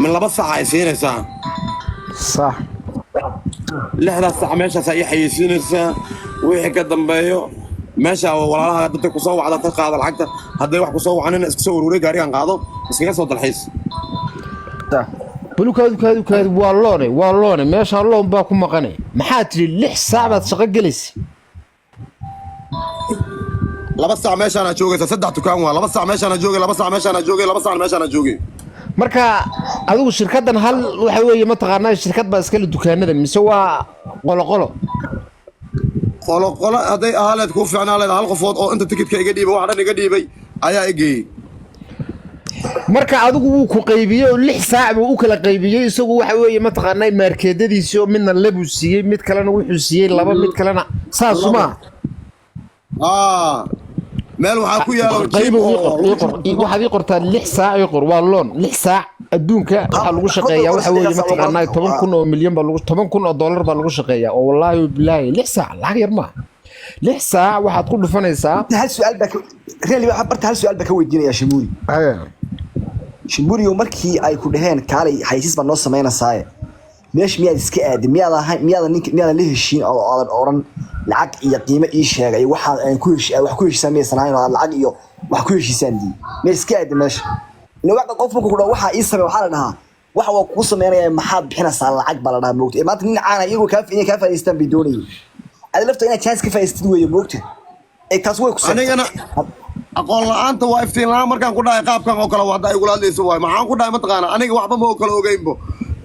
Min 2 saac ay siinaysaa. Sax. 6daas saac meeshaas ay xayeysiinaysaa. Wixii ka dambeeyo meesha walaalaha dadka kusoo wacda ka qaada lacagta. Hadday wax kusoo wacanina, iska soo uruuriy, gaarigan qaado, iskaga soo dalxiis. Sax. Balukaadu kaadu kaadu, waa loone, waa loone, meeshaa loon baa ku maqane. Maxaa tidhi? 6 saac baad shaqo gelaysa? 2 saac meeshaana joogaysa. Saddex dukaan waa. 2 saac meeshaana joogay, 2 saac meeshaana joogay, 2 saacna meeshaana joogay. Marka adigu shirkaddan hal waxa weeye mataqaanaa, shirkad baa iskale dukaanada mise waa qolo qolo? Qolo qolo hadday ahaa leed kuu fiicnaa leed. Hal qofood oo inta tikidka iga dhiibay, wax dhan iga dhiibay ayaa i geeyey. Marka adigu wuu ku qaybiyey oo 6 saac buu u kala qaybiyey isagu, waxa weeye mataqaanaa, maarkeedadiisii oo midna lebuu siiyey, mid kalena wuxuu siiyey laba, mid kalena saasuma. Aa, meel waxaa ku yaalo qaybo jiim ii qor. oo Ii qor, waxaad ii qortaa 6 saac, ii qor. Waa loon. 6 saac adduunka waxaa lagu shaqeeyaa, waxa weeye mataqaanaa, 10,000 oo milyan baa lagu, $10,000 baa lagu shaqeeyaa. Oo wallaahi bilaahi, 6 saac lacag yar maaha. 6 saac waxaad ku dhufanaysaa. Hal su'aal baa ka really waxaa barta, hal su'aal baa ka weydiinaya Shimuri. Shimuriyo, markii ay ku dhaheen kaalay xaysiis baa noo samaynasaaye, meesha miyaad iska aadin? Miyaad ahayn, miyaadan ninka, miyaadan la heshiin oo aadan oran lacag iyo qiimo ii sheegay, waxaa aan ku heshi wax ku heshiisaan miyaysan ahayn oo aad lacag iyo wax ku heshiisaan dii? Miyaad iska aadin meesha? Ila wax qof markuu ku dhaho waxaa ii samey, waxaa la dhahaa waxa waa kugu sameynaya, maxaad bixinaysaa? Lacag baa la dhahaa, moogta. Ee maanta nin caana iyagoo kaa inay kaa faa'iidaystaan bay doonayeen. Adi lafta inaad chance ka faa'iidaystid weeye, moogta. Ee taas way ku seegtay. Anigana aqoon la'aanta waa iftiin la'aan. Markaan ku dhahay qaabkan oo kale waa hadda igula hadlayso waay. Maxaan ku dhahay mataqaana? Aniga waxba ma oo kale ogeynbo.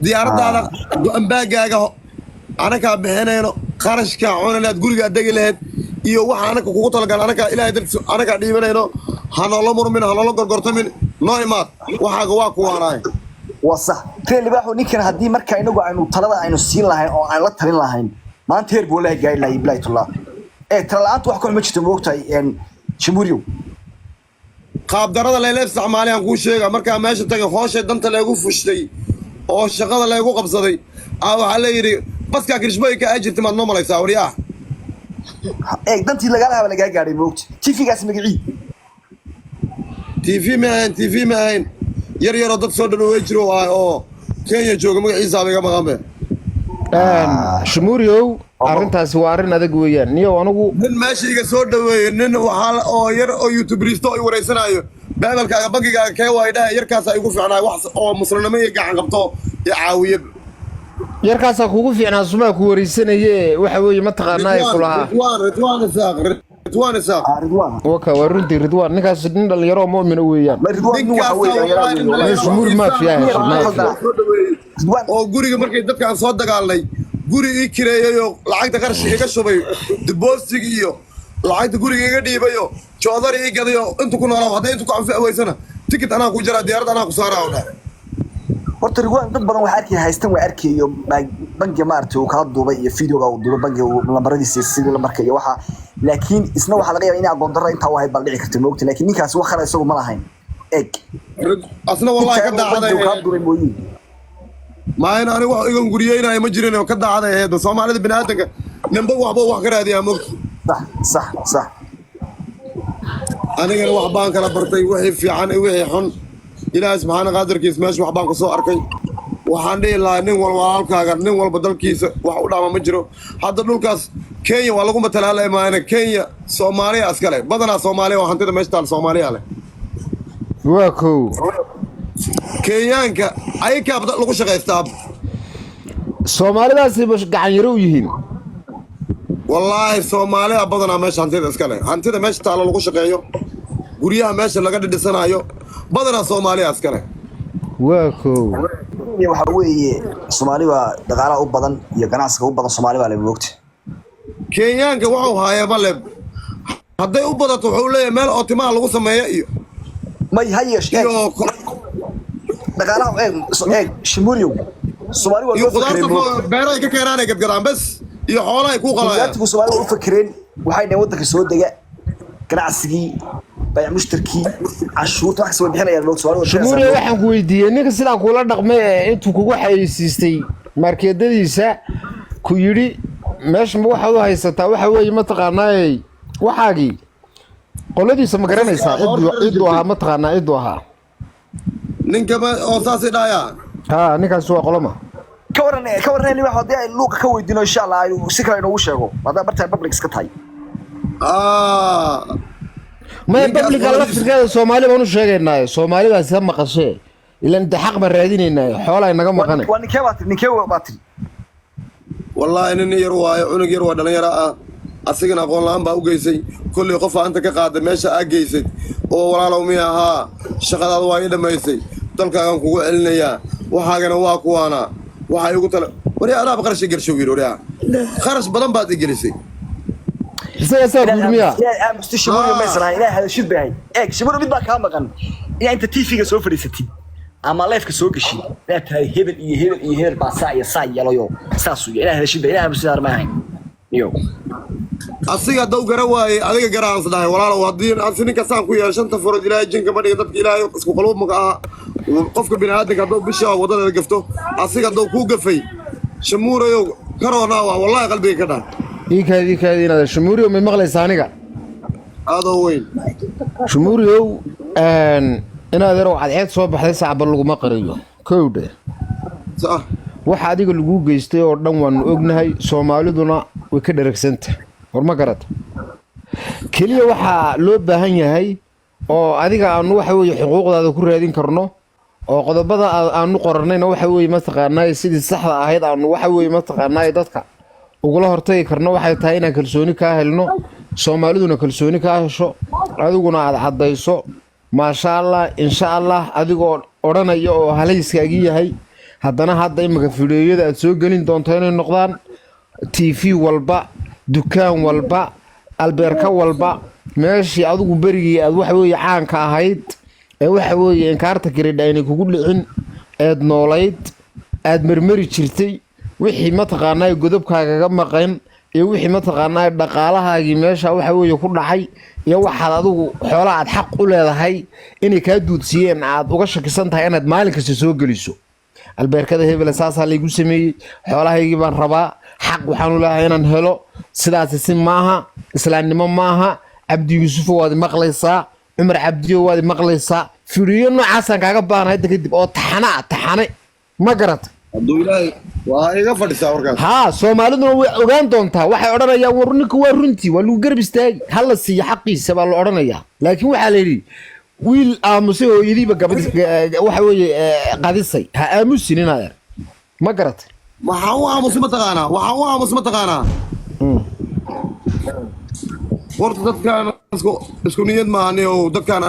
Diyaaraddaada go-anbaagaaga anakaa bixinayno, qarashkaa cuni lahayd, gurigaa degi lahayd iyo waxa anaka kugu talagal, anakaa Ilaahay dartiis anakaa dhiibanayno. Ha noola murmin, ha noola gorgortamin, noo imaad, waxaaga waa kuwaanaay. Waa sax, reer libaaxu. Ninkan haddii marka inagu aynu talada aynu siin lahayn oo aan la talin lahayn, maanta heer buu wallahi gaari lahay, bilahi tullah. Ee tala la'aantu wax kale ma jirto, moogtahay, Jamhuuriyow. Qaabdarada layla isticmaalay aan kuu sheega. Markaa meesha tagay, hooshay danta leegu fushtay oo shaqada leegu qabsaday aa waxaa leeyidhi baskaa kirishbooyinka aa jirta maad noo malaysaa, waryaah? Eeg, dantii lagala haba lagaa gaadhay, moogta. TV-gaas magacii? TV ma ahayn, TV ma ahayn. Yar yaroo dad soo dhaweey jiro ah oo Kenya jooga, magaciisaaba iga maqanbe. Shumuuriow, arrintaasi waa arrin adag weeyaan, niyow anigu. Nin meesha iga soo dhaweeyey, nin waxaa oo yar oo youtuberista oo i wareysanaayo, baabalkaaga bangigaaga kee waay dhahay, yarkaasaa igu fiicnaay wax oo muslimnimo iyo gacan qabto iyo caawiye. Yarkaasaa kugu fiicnaa sumaa ku wareysanaye, waxa weeye mataqaanaa ay ku lahaa. Ridwaan, Ridwaan Isaaq, Ridwaan Isaaq. Ah, Ridwaan. Waka, waa runtii Ridwaan. Ninkaas nin dhalinyaro oo mu'mina weeyaan. Ma Ridwaan nin waxa weeye dhalinyaro weeye wallahi. Shumuur maafiya heshay, maafiya. Soo dhaweeyey. Ridwaan. Oo guriga markay dadkaan soo dagaalnay guri ii kireeyey oo lacagta qarashka iga shubay, deposit iyo lacagta guriga iga dhiibayo, joodari ii gadayo, intu ku noolaa. Hadday intu ku anfici weysana, tikid anaa ku jaraa, diyaarad anaa ku saaraa o dhah. Horta Ridwaan dad badan waxaa arkay haystan, waa arkayo bangiga maaragtay uu kala duubay iyo videoga uu duubay bangiga uu lambaradiisa sidii lambarka iyo waxa. Laakiin isna waxaa laga yaabaa in aqoon darro intaa u ahayd bal dhici karta, moogta. Laakiin ninkaasi wax kale isagu ma lahayn, eeg. Asna wallahi ka intaa daacaday. bangiga uu kala duubay mooyiin. Maayin aniga wax igan guriyeynayo ma jirin oo ka daacaday ahayd. Soomaalida biniaadanka ninba waxba wax ka raadiyaa, mogta. Sax. Anigana wax baan kala bartay, wixii fiican iyo wixii xun. Ilaahay subxaana qaadirkiis meesha wax baan ku soo arkay. Waxaan dhihi lahaa nin walba walaalkaaga, nin walba dalkiisa wax u dhaama ma jiro. Hadda dhulkaas Kenya waa lagu matalaalay maayana, Kenya Soomaaliya iskale badanaa. Soomaaliya oo hantida meesha taal Soomaaliya leh. Waa kow. Kenyaanka ayakaa lagu shaqaystaa. Soomaalidaasi ba gacan yaro u yihiin. Wallaahi Soomaalida badanaa meesha hantida iska leh. Hantida meesha taalo lagu shaqeeyo, guryaha meesha laga dhidhisanaayo, badanaa Soomaaliya iska leh. Waa kow. Waxa weeye Soomaali baa dhaqaalaha u badan iyo ganacsiga u badan, Soomaali baa le, moogta. Kenyaanka wuxuu haaya male. Hadday u badato wuxuu leeyahay meel oo timaha lagu sameeyo iyo may ha yeesh, eeg. Iyo Dhaqaalaha eeg, eeg Shimuriyow, Soomaali waa iyo loo fakereen, khudaarta moogta. Beerahay ka keenaanay gadgadaan bes iyo xoolahay ku qalayaan. Kenyaatigu Soomaali waa u fakereen. Waxay dhaheen waddanka soo dega, ganacsigii, bayc mushtarkii, cashuurta, wax kasta way bixinayaan, moogta. Soomaali waa Shumuuriya, bixinaysaa. Waxaan ku weydiiyey ninka sidaan kuula dhaqmay ee intuu kugu xayeysiistay maarkeedadiisa ku yidhi meesha ma waxaad u haysataa, waxa weeye mataqaanaa, waxaagii qoladiisa ma garanaysaa? Cidduu ahaa mataqaanaa, cidduu ahaa? Ninka oo saasay dhahayaa. Ha, ninkaasi waa qoloma? Ka waran libaax, haddii ay luuqa ka weydiino, insha Allah ay si kale inoogu sheego, maadaama bartaan public iska tahay. Ah. Maya. Ninkaas Publica qoladiis- laftirkeeda Soomaali baan u sheegaynaayo, Soomaali baa sida maqashee, ilan de xaq baan raadinaynaayo, xoolaa inaga maqane. Waa ninkee baa tiri? Ninkee baa tiri? Wallaahi nin yar waayo, cunug yar waa, dhalinyaro ah. Asigana aqoon la-aan baa u geysay. Kolley qofa anta ka qaaday meesha aa geysay oo walaalow miya ahaa, shaqadaada waa ii dhammaysay, dalkaagaan kugu celinayaa, waxaagana waa kuwaana waxaa igu tala. Waryaa, adaaba qarash i gelshow yidhi. Waryaa, kharash badan baad i gelisay. Isaga saa guur miya? Inaad aamusto, Shamuuriyo, maysan ahayn inaad hadashid bay ahayd. Eeg Shamuuriyo, mid baa kaa maqan: inaad inta TV-ga soo fadhiisatid ama live-ka soo geshid inaad tahay hebel iyo hebel iyo hebel baa saa iyo saa yeelayo, saasuu yahay. Inaad hadashid bay, inaad aamusid ma ahayn iyo. Asiga haddau gara waayey, adiga garaans dhahay. Walaalow, haddii asi ninka saan ku yeelo, shanta furood Ilaahay jinka ma dhiga. Dadka Ilaahay isku qaluub maka aha. Qofka biniaadanka hadduu bisha wadadeeda gafto, asiga hadduu kuu gafay, Shamuurayow, karoonaa waa wallahi qalbiga ka dhah. Iikaadi, iikaadi inaad Shamuuriyow, may maqlaysa aniga? Aadoo weyn. Shamuuriyow, inaad yarow cadceed soo baxday sacba laguma qariyo, kowdhe. Sax. Waxa adiga laguu geystay oo dhan waanu ognahay, Soomaaliduna way ka dheragsanta. War ma garata? Keliya waxaa loo baahan yahay oo adiga aanu waxa weeye xuquuqdaada ku raadin karno oo qodobada aanu qoranayna waxa weeye mataqaanaa sidii saxda ahayd aanu waxa weeye mataqaanaa dadka ugula hortagi karno, waxay tahay inaan kalsooni kaa helno, Soomaaliduna kalsooni kaa hesho, adiguna aad caddayso, maasha Allah, insha Allah, adigoo odhanaya oo halayskaagii yahay. Haddana hadda imika fideoyada aad soo gelin doonto inay noqdaan TV walba, dukaan walba, albeerka walba, meeshii adigu berigii aad waxa weeye caanka ahayd ee waxa weeye inkaarta kiridha aynay kugu dhicin, eed noolayd, aad marmari jirtay, wixii mataqaanaa godobkaagaga maqan iyo wixii mataqaanaa dhaqaalahaagii meesha waxa weeye ku dhacay iyo waxaad adigu xoolaha aad xaq u leedahay inay kaa duudsiiyeen aad uga shakisan tahay, inaad maalin kasta soo geliso albeerkada hebela, saasaa laygu sameeyey, xoolahaygii baan rabaa, xaq waxaan u leeyahay inaan helo. Sidaasi si maaha, islaamnimo maaha. Cabdi Yuusufo, waad maqlaysaa? Cumar Cabdiyo, waad maqlaysaa? Fidiyo noocaasaan kaaga baahana hadda kadib oo taxane ah, taxane, ma garata? Hadduu Ilaahay waa iga fadhisaa warkaas. Haa, Soomaaliduna way ogaan doontaa. Waxay odhanayaan, war ninka waa runtii, waa lagu garab istaagi, hala siiyo xaqiisa baa la odhanayaa. Laakiin waxaa la yidhi wiil aamusay hooyadiiba gabadh waxa weeye qadisay. Ha aamusin inaad, ma garatay? Waxaan u aamusay mataqaanaa? Waxaan u aamusay mataqaanaa? Horta dadkaan isku niyad maahani oo dadkaan.